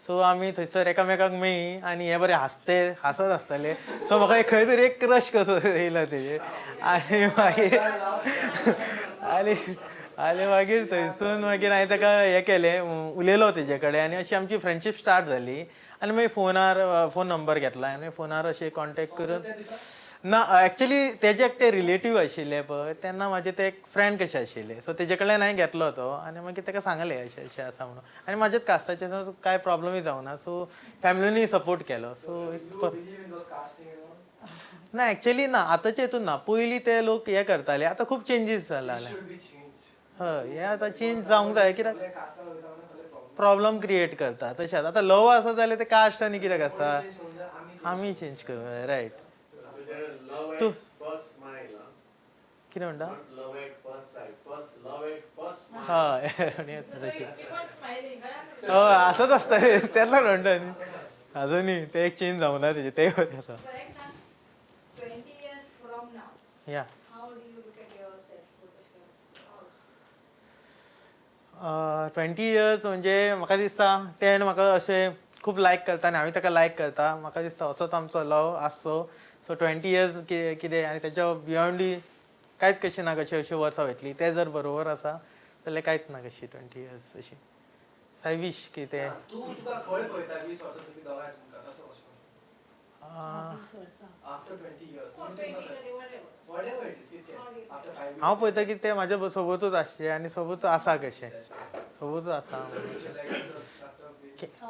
सो आमी थंयसर एकामेकाक मेळ्ळी आनी हे बरें हांसते हांसत आसताले. सो म्हाका एक खंय तरी एक क्रश कसो येयलो तेजेर. आनी मागीर आनी आनी मागीर थंयसून मागीर हांवें ताका हें केलें, उलयलो तेजे कडेन आनी अशी आमची फ्रेंडशीप स्टार्ट जाली. आनी मागीर फोनार फोन नंबर घेतला आनी फोनार अशें कॉन्टेक्ट करून ना, एक्चुली तेजे एकटे रिलेटीव आशिल्ले पळय, तेन्ना म्हाजे ते एक फ्रेंड कशे आशिल्ले, सो तेजे कडल्यान हांवें घेतलो तो आनी मागीर ताका सांगलें अशें अशें आसा म्हणून. आनी म्हाज्याच कास्टाचें, कांय प्रॉब्लमूय जावना, सो फॅमिलीनूय सपोर्ट केलो. सो ना, एक्चुली ना, आतांचे हितून ना, पयलीं ते लोक हे करताले, आतां खूब चेंजीस जाला. हय, हें आतां चेंज जावंक जाय, कित्याक प्रॉब्लम क्रिएट करता. तशेंच आतां लव आसा जाल्यार ते कास्ट आनी कित्याक आसा, आमी चेंज करूं जाय, रायट. तूं कितें म्हणटा? हय, हय, आसत आसता तेन्ना म्हणटा न्ही, अजुनूय ते एक चेंज जावंक ना तेजें, तें बरें आसा. या 20 इयर्स म्हणजे म्हाका दिसता तेणें म्हाका अशें खूब लायक करता आनी हांवें ताका लायक करता. म्हाका दिसता असोच आमचो लव आसचो. सो 20 इयर्स कितें आनी तेच्या बियोंडूय कांयच कशें ना, कशें अशीं वर्सां वयतलीं. तें जर बरोबर आसा जाल्यार कांयच ना कशी 20 इयर्स अशी. I wish की तें तूं तुका खंय पळयता 20 वर्सां तुमी दोगांय तुमकां कसो कसो? After 20 years, whatever it is, कितें आफ्टर 5 years? हांव पळयता की ते म्हाज्या सोबतूच आसचे आनी सोबतूच आसा, कशें सोबतूच आसा.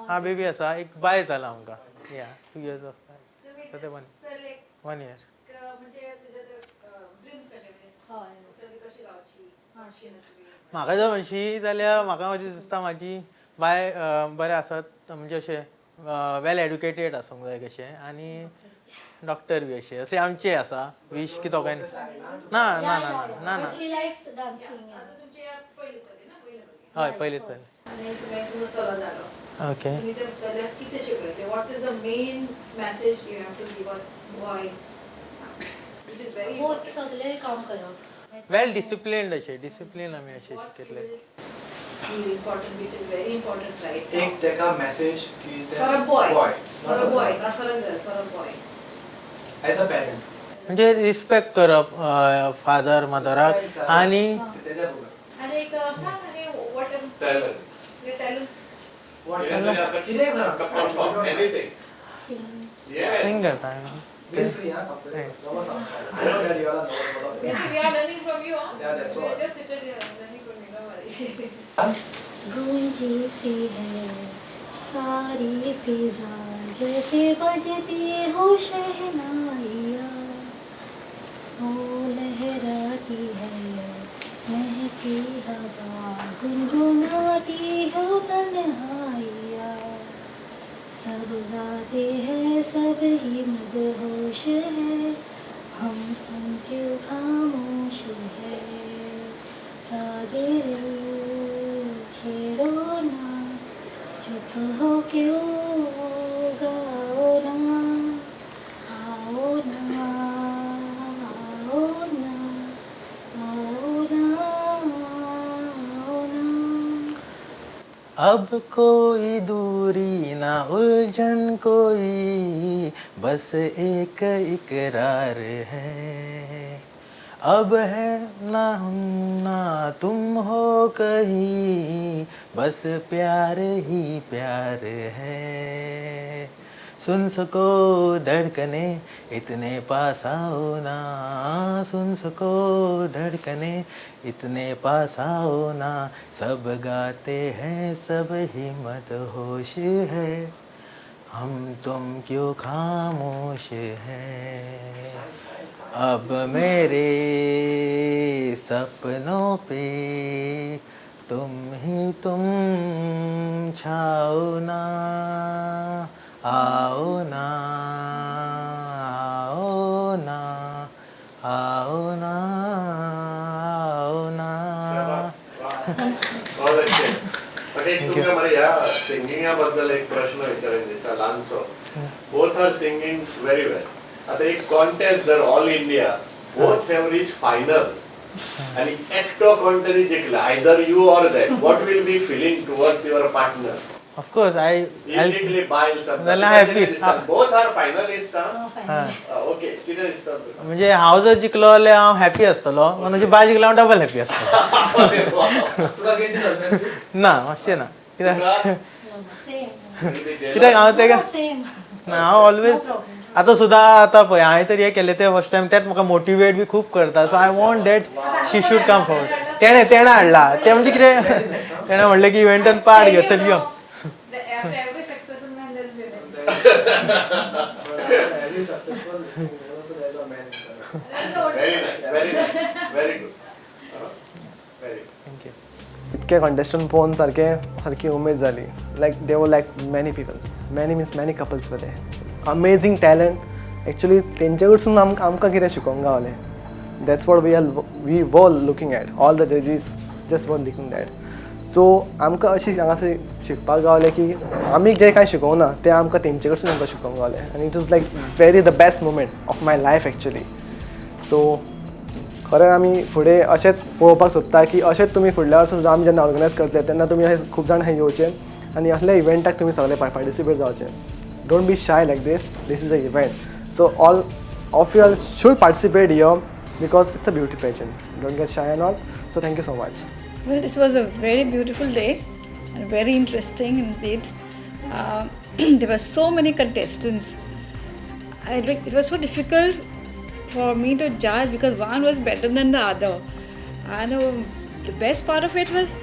हा, बेबी आसा, एक बाय जाला आमकां. या 2 इयर्स ऑफ ते 1 इयर. म्हाका जर म्हणशी जाल्यार म्हाका अशें दिसता म्हाजी बाय बरें आसत, म्हणजे अशें वेल एड्युकेटेड आसूंक जाय कशें, आनी डॉक्टर बी अशें, अशें आमचें आसा वीश की दोगांयनी. ना ना ना ना ना, हय पयलीं चल. ओके, वेल डिसिप्लिन्ड अशें, डिसिप्लीन आमी अशें शिकयतले. एक तेका मेसेज की For a boy. For a boy, not for a girl, for a boy. As a parent. म्हणजे रिस्पेक्ट करप फादर मदराक आनी आनी एक सांग आनी what talent, talents, कितें करप, एनीथिंग. सिंग करता. Feel free, huh? I know that you all are nervous. You see, we are learning from you, huh? Yeah, that's we are all. Just seated here learning from you, don't worry. गूंजी सी है सारी फिजा, जैसे बजती हो शहनाइया, वो लहराती है महकी हवा, गुनगुनाती हो तन्हाइया, सब गाते हैं सब ही मदहोश है, हम तुम क्यों खामोश है, साज़े छेड़ो ना, चुप हो क्यों गाओ ना, आओ ना, आओ ना, आओ ना, आओ ना. अब कोई दूरी ना उलझन कोई, बस एक इकरार है, अब है ना हम ना तुम हो कहीं, बस प्यार ही प्यार है. सुन सको धड़कने इतने पास आओ ना, सुन सको धड़कने इतने पास आओ ना, सब गाते हैं सब ही मदहोश है, हम तुम क्यों खामोश हैं, अब मेरे सपनों पे तुम ही तुम छाओ ना, आओ ना, आओ ना, आओ ना, आओ ना. बहुत अच्छे. पण एक तुमकां मरे ह्या सिंगिंगा बद्दल एक प्रश्न विचारेन दिसता ल्हानसो. Both are singing very well. आतां एक कॉन्टेस्ट जर all India both have reach final आनी एकटो कोण तरी जिखला, either you or that, what will be feeling towards your partner? Of course I ही बायल happy. Both are finalist. Okay, कितें दिसता तुका? म्हणजे हांव जर जिखलो जाल्यार हांव हॅपी आसतलो, म्हणजे बायल जिखलो हांव डबल हॅपी आसतलो. ना मातशें ना, कित्याक कित्याक हांव तेका ना, हांव ऑलवेज आतां सुद्दां आतां पळय हांवें तर हें केलें तें फर्स्ट टायम, तेंच म्हाका मोटिवेट बी खूब करता. So I want that she should come forward. तेणें तेणें हाडला तें, म्हणजे कितें तेणें म्हणलें की इव्हेंटान पार्ट घे, चल यो. इतके कंटेस्टंट पळोवन सारके सारकी उमेद जाली. Like they were like many people, many means many couples were there. Amazing talent actually. तेंचे कडसून आमकां कितें शिकोवंक गावलें. That's what we were looking at. All the जजीस just were looking that. So आमकां अशी हांगासर शिकपाक गावलें की आमी जें कांय शिकोवना तें आमकां तेंचे कडसून आमकां शिकोवंक गावलें. आनी it was like very the best moment of my life actually. So खरें आमी फुडें अशेंच पळोवपाक सोदता की अशेंच तुमी फुडल्या वर्सा सुद्दां आमी जेन्ना ऑर्गनायज करतले तेन्ना तुमी अशें खूब जाण येवचे आनी असल्या इव्हेंटाक तुमी सगळे पार्टिसिपेट जावचे. Don't be shy like this. This is a event. So all of you all should participate here because it's a beauty pageant. Don't get shy and all. So thank you so much. Well, this was a very beautiful day and very interesting indeed. There were so many contestants. It was so difficult for me to judge because one was better than the other. And the best part of it was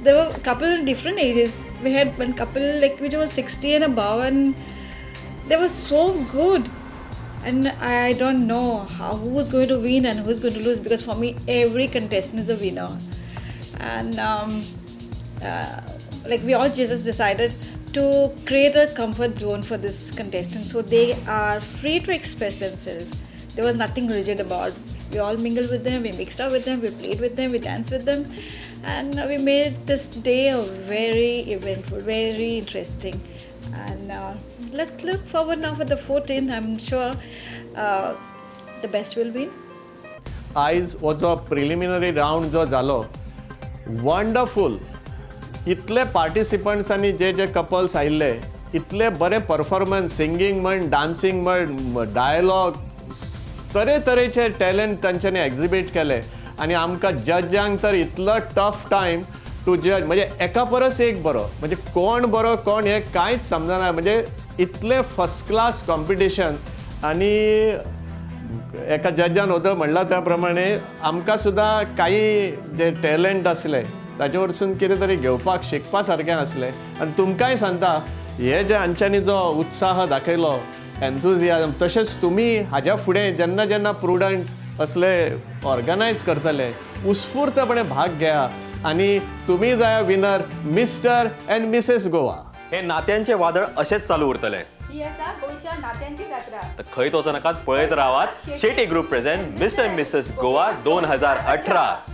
there were a couple of different ages. We had one couple like which was 60 and above, and they were so good. And I don't know who's going to win and who's going to lose, because for me every contestant is a winner. And like we all just decided to create a comfort zone for this contestant, so they are free to express themselves. There was nothing rigid about. We all mingled with them, we mixed up with them, we played with them, we danced with them, and we made this day a very eventful, very interesting. And let's look forward now for the 14th. I'm sure the best will win. आयज हो जो preliminary round जो जालो, wonderful. इतले participants आनी जे जे couples आयिल्ले, इतले बरे परफॉर्मन्स, सिंगींग म्हण, डान्सिंग म्हण, डायलॉग, तरेतरेचे टॅलंट तांच्यांनी एक्झिबीट केले. आनी आमकां जजांक तर इतलो टफ टायम टू जज, म्हणजे एका परस एक बरो, म्हणजे कोण बरो कोण हें कांयच समजना. म्हणजे इतलें फर्स्ट क्लास कॉम्पिटिशन. आनी एका जजान होतं म्हणलां त्या प्रमाणे आमकां सुद्दां काही जे टॅलंट आसले ताजे वरसून कितें तरी घेवपाक शिकपा सारकें आसलें. आनी तुमकांय सांगता, हे जे हांच्यांनी जो उत्साह दाखयलो, एन्थुजियाजम, तशेंच तुमी हाज्या फुडें जेन्ना जेन्ना प्रुडंट असले ऑर्गनायज करतले, उत्स्फूर्तपणे भाग घेया आनी तुमी जाया winner mister and Mrs Goa. हे नात्यांचे वादळ अशेंच चालू उरतलें. ही आसा गोंयच्या नात्यांची जात्रा. तर खंयच वचनाकात, पळयत रावात Shetty group present mister and Mrs Goa 2018.